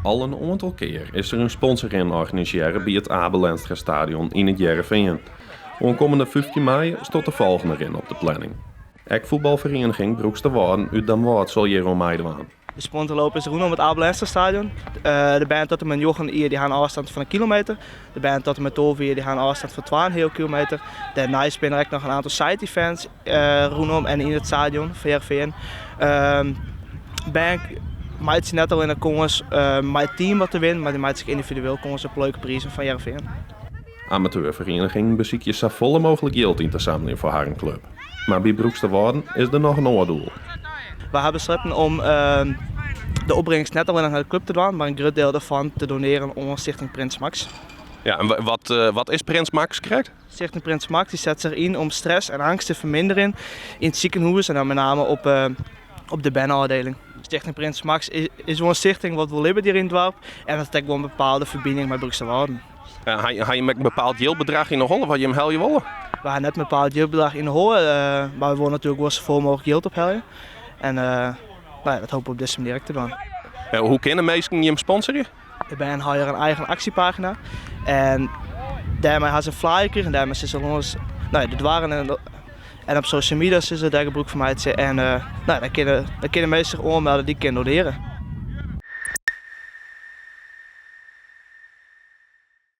Al in oantal kear is der in sponsorrin organisearre by it Abe Lenstra Stadion yn It Hearrenfean. Oankommende 15 maaie stiet de folgjende rin op de planning. Ek fuotbalferieniging Broeksterwâlden út Damwâld sil hjir oan meidwaan. De sponsorloop is rûnom it Abe Lenstra Stadion. De bern tot en mei njoggen jier dy ha in ôfstân fan in kilometer. De bern tot en mei 12 jier dy ha in ôfstân fan twa en in heal kilometer. Dêrneist binne der ek noch in oantal side events rûnom en yn it stadion fan Hearrenfean. Bern meitsje net allinne kâns mei it team wat te winnen, mar dy meitsje ek yndividueel kâns op leuke prizen fan Hearrenfean. Amateurferienigingen besykje safolle mooglik jild yn te sammeljen foar harren klup. Mar by Broeksterwâlden is der noch in oar doel. Wy ha besletten om de opbringst net allinnich nei de klup te dwaan, mar in grut diel derfan te donearjen oan Stichting Prins Max. Ja, en wat, wat is Prins Max krekt? Stichting Prins Max dy set sich yn om stress en eangst te ferminderjen yn it sikehûs en dan mei name op, op de berneôfdieling. Stichting Prins Max is, is wol in stichting wat wol libbet hjir yn it doarp en dat hat ek wol in bepaalde ferbining mei Broeksterwâlden. Ha, ha jim ek in bepaald jildbedrach yn 'e holle wat jim helje wolle? We ha net in bepaald jildbedrach yn 'e holle, mar we wolle natuerlik wol safolle mooglik jild ophelje. En no ja, dat hoopje we op dizze manier ek te dwaan. Hoe kinne minsken jim sponsorje? De bern ha hjir in eigen aksjepagina en dêrmei ha se in flyer krigen en dêrmei sille se lâns no ja, de doarren en, en op social media sille se dêr gebrûk fan meitsje. En no ja, dan kinne, dan kinne minsken sich oanmelde dy't kinne donearje.